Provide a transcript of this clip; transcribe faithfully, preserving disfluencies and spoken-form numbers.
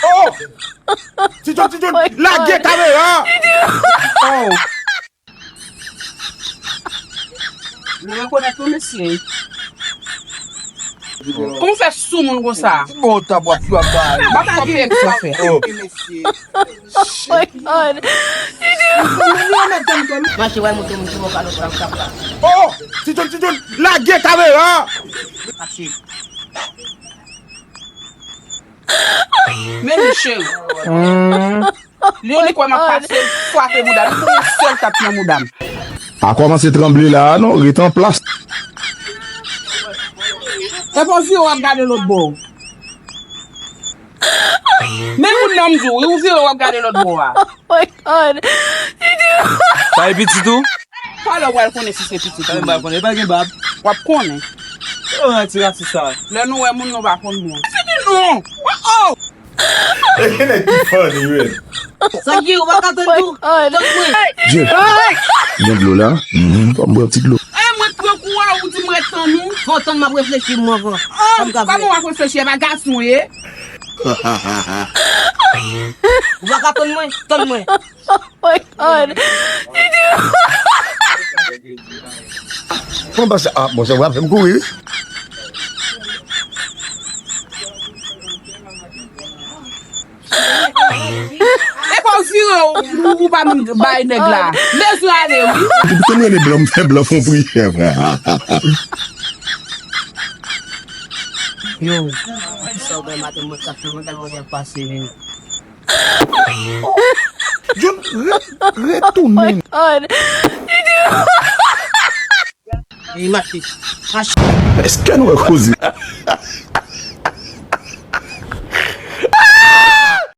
Oh! Ti John, Ti John, lage kamera! Oh! Nou rekonèt nou, mesye. Kòman w fè sou moun konsa? Bon, ta bwa, pwa, ba. M ap fè sa fè. Oh my God. Mache, wè, monte moun sou mò, kalòt, kalòt, kalòt. Oh! Ti John, Ti John, lage kamera! Mache. Men Michel. Hmm. Li yon li kwè m ap pase, l frape bouda m, li pran yon sèl tap nan bouda m. Pa kòmanse tranble la a non, ret an plas. Epi w vire w ap gade lòt bò. Men moun nan m di w, wi, ou vire w ap gade lòt bò a. Oh my God. Sa e pitit ou? Talè w pral konnen si se pitit ou. Talè m pral konnen, e pa gen bab. W ap konnen. Yo, nan ti rasis sa. Lè nou wè moun, nou pa konn moun. Fini non! Oh, oh! E gen nèg ki funny, wi. Sangi, ou pa ka tann tou. Tann mwen. Dye. Gen dlo la? Mhm. Fò m bwè yon ti dlo. E mwen k pran kou a, ou di m ret tann ou? Fò w tann m ap reflechi m anvan. Oh, kòman w ap reflechi? E pa gason w ye? Ou pa ka tann mwen? Tann mwen. Oh my God. Fò m pase, ah, bon, sa va fè m kouri, wi. E pa w vire w, ou pa menm bay nèg la. Bezwen ale, wi. Depi te m rele blan, m fè blan fon pri. Yo, sa w bay maten mwen ka fè mwen tèlman byen pase, men. John, re-, retounen. Oh my God. Li mache. Mache. Èske nou wè koze?